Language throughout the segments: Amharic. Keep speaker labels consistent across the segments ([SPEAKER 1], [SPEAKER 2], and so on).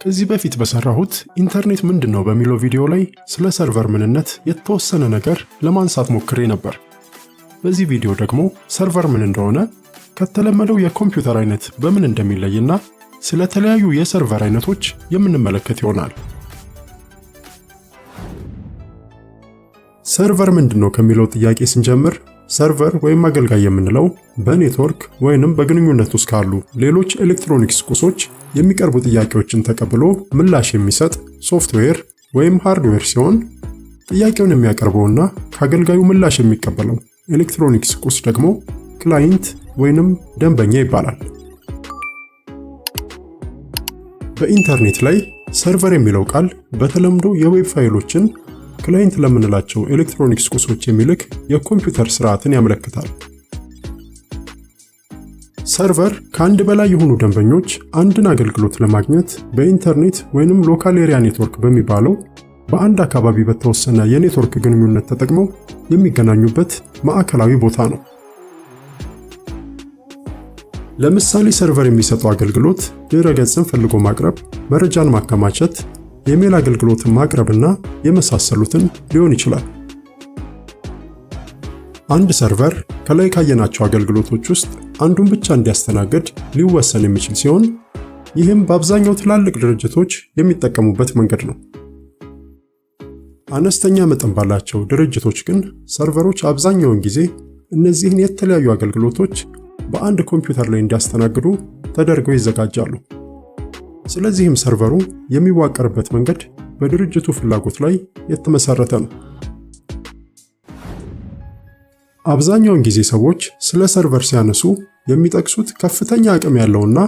[SPEAKER 1] ከዚህ በፊት በሰራሁት ኢንተርኔት ምንድን ነው በሚለው ቪዲዮ ላይ ስለ server ምንነት የተወሰነ ነገር ለማንሳት ሞክሬ ነበር። በዚህ ቪዲዮ ደግሞ server ምን እንደሆነ፣ ከተለመደው የኮምፒውተር አይነት በምን እንደሚለይና ስለተለያዩ የ server አይነቶች የምንመለከት ይሆናል። Server ምንድን ነው ከሚለው ጥያቄ ስንጀምር፣ server ወይም አገልጋይ የምንለው በኔትወርክ ወይንም በግንኙነት ውስጥ ካሉ ሌሎች ኤሌክትሮኒክስ ቁሶች የሚቀርቡ ጥያቄዎችን ተቀብሎ ምላሽ የሚሰጥ ሶፍትዌር ወይም ሃርድዌር ሲሆን፣ ጥያቄውን የሚያቀርበውና ከአገልጋዩ ምላሽ የሚቀበለው ኤሌክትሮኒክስ ቁስ ደግሞ client ወይንም ደንበኛ ይባላል። በኢንተርኔት ላይ server የሚለው ቃል በተለምዶ የ web ፋይሎችን client ለምንላቸው ኤሌክትሮኒክስ ቁሶች የሚልክ የኮምፒውተር ስርዓትን ያመለክታል። Server ከአንድ በላይ የሆኑ ደንበኞች አንድን አገልግሎት ለማግኘት በኢንተርኔት ወይንም local area network በሚባለው በአንድ አካባቢ በተወሰነ የኔትወርክ ግንኙነት ተጠቅመው የሚገናኙበት ማዕከላዊ ቦታ ነው። ለምሳሌ server የሚሰጠው አገልግሎት ድረ ገጽን ፈልጎ ማቅረብ፣ መረጃን ማከማቸት፣ የ mail አገልግሎትን ማቅረብና የመሳሰሉትን ሊሆን ይችላል። አንድ server ከላይ ካየናቸው አገልግሎቶች ውስጥ አንዱን ብቻ እንዲያስተናግድ ሊወሰን የሚችል ሲሆን፣ ይህም በአብዛኛው ትላልቅ ድርጅቶች የሚጠቀሙበት መንገድ ነው። አነስተኛ መጠን ባላቸው ድርጅቶች ግን server ኦች አብዛኛውን ጊዜ እነዚህን የተለያዩ አገልግሎቶች በአንድ ኮምፒውተር ላይ እንዲያስተናግዱ ተደርገው ይዘጋጃሉ። ስለዚህም server ኡ የሚዋቀርበት መንገድ በድርጅቱ ፍላጎት ላይ የተመሰረተ ነው። አብዛኛውን ጊዜ ሰዎች ስለ server ሲያነሱ የሚጠቅሱት ከፍተኛ አቅም ያለውና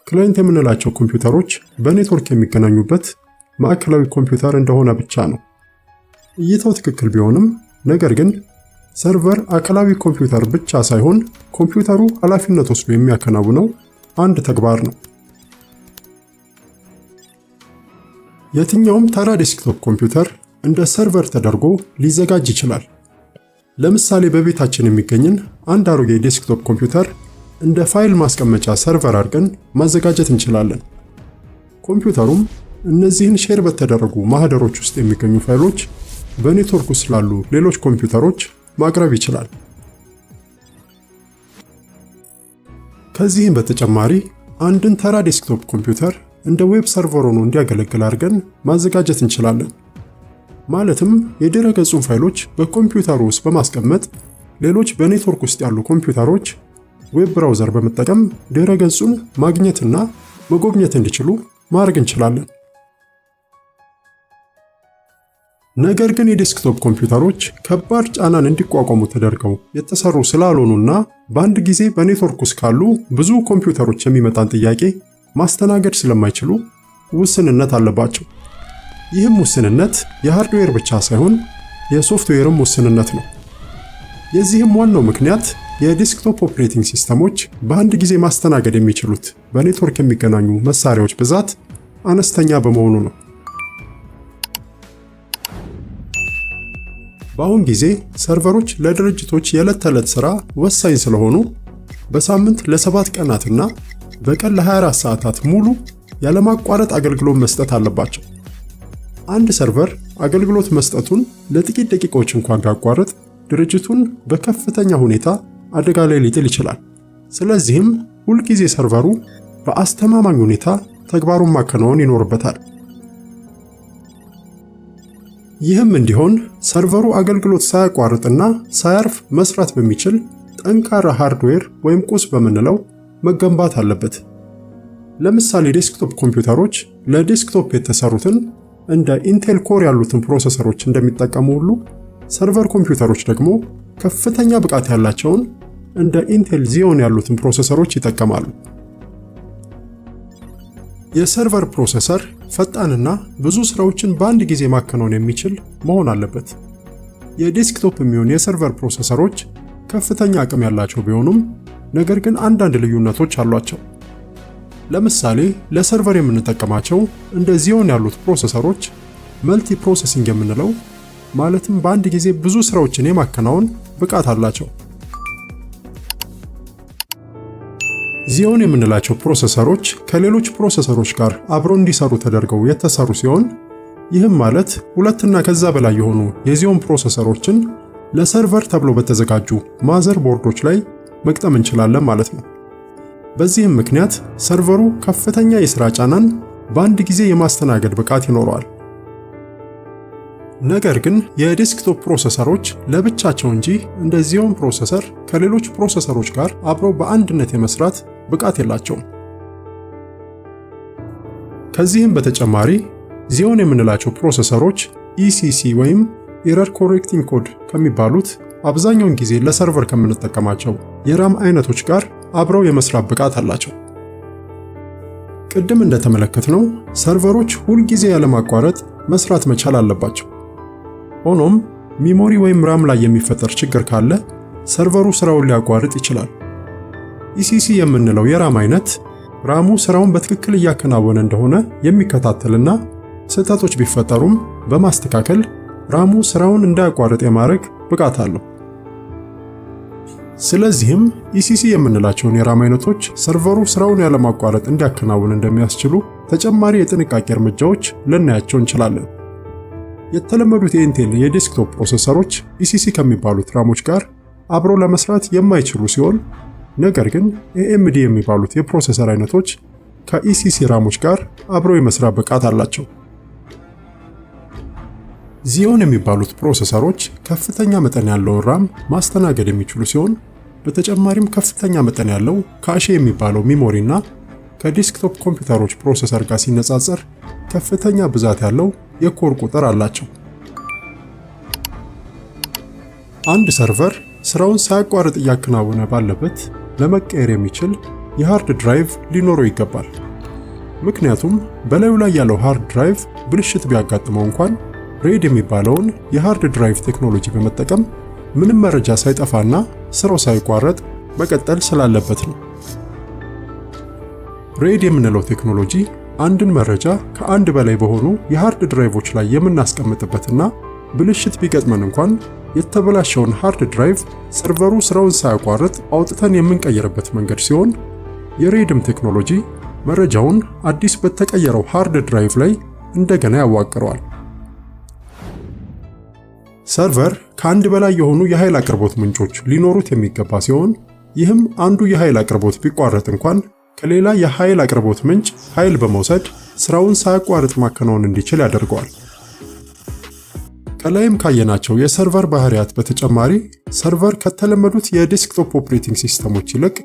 [SPEAKER 1] client የምንላቸው ኮምፒውተሮች በኔትወርክ የሚገናኙበት ማዕከላዊ ኮምፒውተር እንደሆነ ብቻ ነው። እይታው ትክክል ቢሆንም፣ ነገር ግን server አካላዊ ኮምፒውተር ብቻ ሳይሆን ኮምፒውተሩ ኃላፊነት ወስዶ የሚያከናውነው አንድ ተግባር ነው። የትኛውም ተራ desktop ኮምፒውተር እንደ server ተደርጎ ሊዘጋጅ ይችላል። ለምሳሌ በቤታችን የሚገኝን አንድ አሮጌ desktop ኮምፒውተር እንደ ፋይል ማስቀመጫ server አድርገን ማዘጋጀት እንችላለን። ኮምፒውተሩም እነዚህን share በተደረጉ ማህደሮች ውስጥ የሚገኙ ፋይሎች በኔትወርክ ውስጥ ላሉ ሌሎች ኮምፒውተሮች ማቅረብ ይችላል። ከዚህም በተጨማሪ አንድን ተራ desktop ኮምፒውተር እንደ web server ሆኖ እንዲያገለግል አድርገን ማዘጋጀት እንችላለን። ማለትም የድረ ገጹን ፋይሎች በኮምፒውተሩ ውስጥ በማስቀመጥ ሌሎች በኔትወርክ ውስጥ ያሉ ኮምፒውተሮች web browser በመጠቀም ድረ ገጹን ማግኘትና መጎብኘት እንዲችሉ ማድረግ እንችላለን። ነገር ግን የ desktop ኮምፒውተሮች ከባድ ጫናን እንዲቋቋሙ ተደርገው የተሰሩ ስላልሆኑና በአንድ ጊዜ በኔትወርክ ውስጥ ካሉ ብዙ ኮምፒውተሮች የሚመጣን ጥያቄ ማስተናገድ ስለማይችሉ ውስንነት አለባቸው። ይህም ውስንነት የሃርድዌር ብቻ ሳይሆን የሶፍትዌርም ውስንነት ነው። የዚህም ዋናው ምክንያት የ desktop operating system ኦች በአንድ ጊዜ ማስተናገድ የሚችሉት በኔትወርክ የሚገናኙ መሳሪያዎች ብዛት አነስተኛ በመሆኑ ነው። በአሁን ጊዜ server ኦች ለድርጅቶች የዕለት ተዕለት ሥራ ወሳኝ ስለሆኑ በሳምንት ለ7 ቀናትና በቀን ለ24 ሰዓታት ሙሉ ያለማቋረጥ አገልግሎት መስጠት አለባቸው። አንድ server አገልግሎት መስጠቱን ለጥቂት ደቂቃዎች እንኳን ቢያቋርጥ ድርጅቱን በከፍተኛ ሁኔታ አደጋ ላይ ሊጥል ይችላል። ስለዚህም ሁልጊዜ server ኡ በአስተማማኝ ሁኔታ ተግባሩን ማከናወን ይኖርበታል። ይህም እንዲሆን server ኡ አገልግሎት ሳያቋርጥና ሳያርፍ መስራት በሚችል ጠንካራ ሃርድዌር ወይም ቁስ በምንለው መገንባት አለበት። ለምሳሌ desktop ኮምፒውተሮች ለ desktop የተሰሩትን እንደ Intel Core ያሉትን processor ኦች እንደሚጠቀሙ ሁሉ፣ server ኮምፒውተሮች ደግሞ ከፍተኛ ብቃት ያላቸውን እንደ Intel Xeon ያሉትን processor ኦች ይጠቀማሉ። የ server processor ፈጣንና ብዙ ስራዎችን በአንድ ጊዜ ማከናወን የሚችል መሆን አለበት። የ desktop የሚሆን የ server processor ኦች ከፍተኛ አቅም ያላቸው ቢሆኑም፣ ነገር ግን አንዳንድ ልዩነቶች አሏቸው። ለምሳሌ ለ server የምንጠቀማቸው እንደ Xeon ያሉት processor ኦች multi processing የምንለው፣ ማለትም በአንድ ጊዜ ብዙ ስራዎችን የማከናወን ብቃት አላቸው። Xeon የምንላቸው processor ኦች ከሌሎች processor ኦች ጋር አብረው እንዲሰሩ ተደርገው የተሰሩ ሲሆን፣ ይህም ማለት ሁለትና ከዛ በላይ የሆኑ የ Xeon processor ኦችን ለ server ተብሎ በተዘጋጁ motherboard ኦች ላይ መግጠም እንችላለን ማለት ነው። በዚህም ምክንያት server ኡ ከፍተኛ የሥራ ጫናን በአንድ ጊዜ የማስተናገድ ብቃት ይኖረዋል። ነገር ግን የ desktop processor ኦች ለብቻቸው እንጂ እንደ Xeon processor ከሌሎች processor ኦች ጋር አብረው በአንድነት የመስራት ብቃት የላቸውም። ከዚህም በተጨማሪ Xeon የምንላቸው processor ኦች ECC ወይም error correcting code ከሚባሉት አብዛኛውን ጊዜ ለ server ከምንጠቀማቸው የ RAM አይነቶች ጋር አብረው የመስራት ብቃት አላቸው። ቅድም እንደተመለከትነው server ኦች ሁልጊዜ ያለማቋረጥ መስራት መቻል አለባቸው። ሆኖም memory ወይም RAM ላይ የሚፈጠር ችግር ካለ server ኡ ስራውን ሊያቋርጥ ይችላል። ECC የምንለው የ RAM አይነት RAM ኡ ስራውን በትክክል እያከናወነ እንደሆነ የሚከታተልና ስህተቶች ቢፈጠሩም በማስተካከል RAM ኡ ስራውን እንዳያቋርጥ የማድረግ ብቃት አለው። ስለዚህም ECC የምንላቸውን የ RAM አይነቶች server ኡ ስራውን ያለማቋረጥ እንዲያከናውን እንደሚያስችሉ ተጨማሪ የጥንቃቄ እርምጃዎች ልናያቸው እንችላለን። የተለመዱት የ Intel የ desktop processor ኦች ECC ከሚባሉት RAM ኦች ጋር አብረው ለመስራት የማይችሉ ሲሆን፣ ነገር ግን AMD የሚባሉት የ processor አይነቶች ከ ECC RAM ኦች ጋር አብረው የመስራት ብቃት አላቸው። Xeon የሚባሉት processor ኦች ከፍተኛ መጠን ያለውን RAM ማስተናገድ የሚችሉ ሲሆን፣ በተጨማሪም ከፍተኛ መጠን ያለው cache የሚባለው memory እና ከ desktop ኮምፒውተሮች processor ጋር ሲነጻጸር ከፍተኛ ብዛት ያለው የ core ቁጥር አላቸው። አንድ server ስራውን ሳያቋርጥ እያከናወነ ባለበት ለመቀየር የሚችል የ hard drive ሊኖረው ይገባል። ምክንያቱም በላዩ ላይ ያለው hard drive ብልሽት ቢያጋጥመው እንኳን RAID የሚባለውን የ hard drive ቴክኖሎጂ በመጠቀም ምንም መረጃ ሳይጠፋና ስራው ሳይቋረጥ መቀጠል ስላለበት ነው። RAID የምንለው ቴክኖሎጂ አንድን መረጃ ከአንድ በላይ በሆኑ የ hard drive ኦች ላይ የምናስቀምጥበትና ብልሽት ቢገጥመን እንኳን የተበላሸውን hard drive server ኡ ስራውን ሳያቋርጥ አውጥተን የምንቀይርበት መንገድ ሲሆን፣ የ RAID ም ቴክኖሎጂ መረጃውን አዲስ በተቀየረው hard drive ላይ እንደገና ያዋቅረዋል። Server ከአንድ በላይ የሆኑ የኃይል አቅርቦት ምንጮች ሊኖሩት የሚገባ ሲሆን፣ ይህም አንዱ የኃይል አቅርቦት ቢቋረጥ እንኳን ከሌላ የኃይል አቅርቦት ምንጭ ኃይል በመውሰድ ስራውን ሳያቋርጥ ማከናወን እንዲችል ያደርገዋል። ከላይም ካየናቸው የ server ባህሪያት በተጨማሪ server ከተለመዱት የ desktop operating system ኦች ይልቅ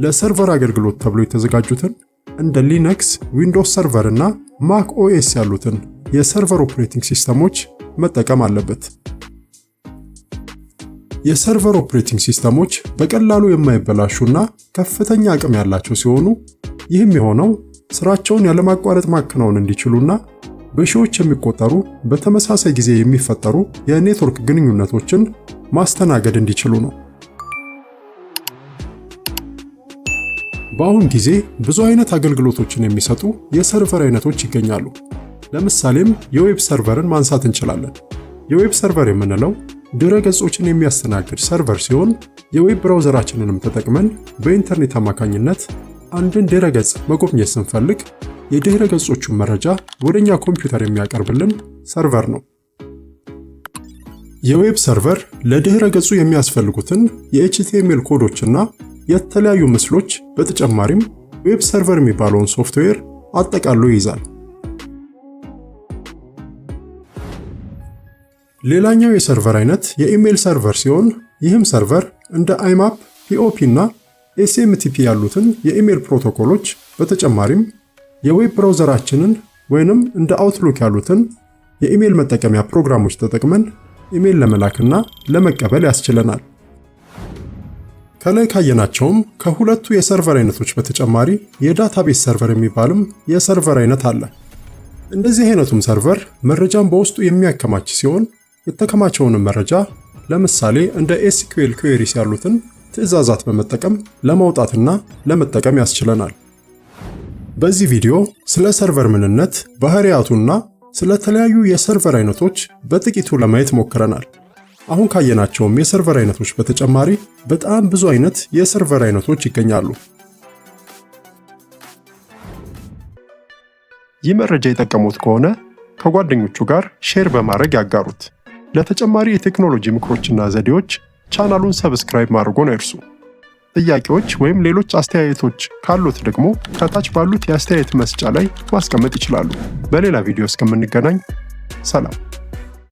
[SPEAKER 1] ለ server አገልግሎት ተብሎ የተዘጋጁትን እንደ Linux፣ Windows Server እና Mac OS ያሉትን የ server operating system ኦች መጠቀም አለበት። የ server operating system ኦች በቀላሉ የማይበላሹና ከፍተኛ አቅም ያላቸው ሲሆኑ፣ ይህም የሆነው ስራቸውን ያለማቋረጥ ማከናወን እንዲችሉና በሺዎች የሚቆጠሩ በተመሳሳይ ጊዜ የሚፈጠሩ የኔትወርክ ግንኙነቶችን ማስተናገድ እንዲችሉ ነው። በአሁን ጊዜ ብዙ አይነት አገልግሎቶችን የሚሰጡ የ server አይነቶች ይገኛሉ። ለምሳሌም የ web server ን ማንሳት እንችላለን። የ web server የምንለው ድረ ገጾችን የሚያስተናግድ server ሲሆን፣ የ web browser ኣችንንም ተጠቅመን በኢንተርኔት አማካኝነት አንድን ድረ ገጽ መጎብኘት ስንፈልግ የድረ ገጾቹን መረጃ ወደኛ ኮምፒውተር የሚያቀርብልን server ነው። የ web server ለድረ ገጹ የሚያስፈልጉትን የ HTML ኮዶችና የተለያዩ ምስሎች፣ በተጨማሪም web server የሚባለውን ሶፍትዌር አጠቃሎ ይይዛል። ሌላኛው የ server አይነት የ email server ሲሆን፣ ይህም server እንደ IMAP፣ POP እና SMTP ያሉትን የኢሜል ፕሮቶኮሎች፣ በተጨማሪም የ web browser ኣችንን ወይንም እንደ Outlook ያሉትን የኢሜል መጠቀሚያ ፕሮግራሞች ተጠቅመን ኢሜል ለመላክና ለመቀበል ያስችለናል። ከላይ ካየናቸውም ከሁለቱ የ server አይነቶች በተጨማሪ የ database server የሚባልም የ server አይነት አለ። እንደዚህ አይነቱም server መረጃን በውስጡ የሚያከማች ሲሆን፣ የተከማቸውንም መረጃ ለምሳሌ እንደ SQL queries ያሉትን ትዕዛዛት በመጠቀም ለማውጣትና ለመጠቀም ያስችለናል። በዚህ ቪዲዮ ስለ server ምንነት፣ ባህሪያቱና ስለ ተለያዩ የ server አይነቶች በጥቂቱ ለማየት ሞክረናል። አሁን ካየናቸውም የ server አይነቶች በተጨማሪ በጣም ብዙ አይነት የ server አይነቶች ይገኛሉ። ይህ መረጃ የጠቀሙት ከሆነ ከጓደኞቹ ጋር share በማድረግ ያጋሩት። ለተጨማሪ የቴክኖሎጂ ምክሮችና ዘዴዎች ቻናሉን subscribe ማድረጎን አይርሱ። ጥያቄዎች ወይም ሌሎች አስተያየቶች ካሉት ደግሞ ከታች ባሉት የአስተያየት መስጫ ላይ ማስቀመጥ ይችላሉ። በሌላ ቪዲዮ እስከምንገናኝ ሰላም።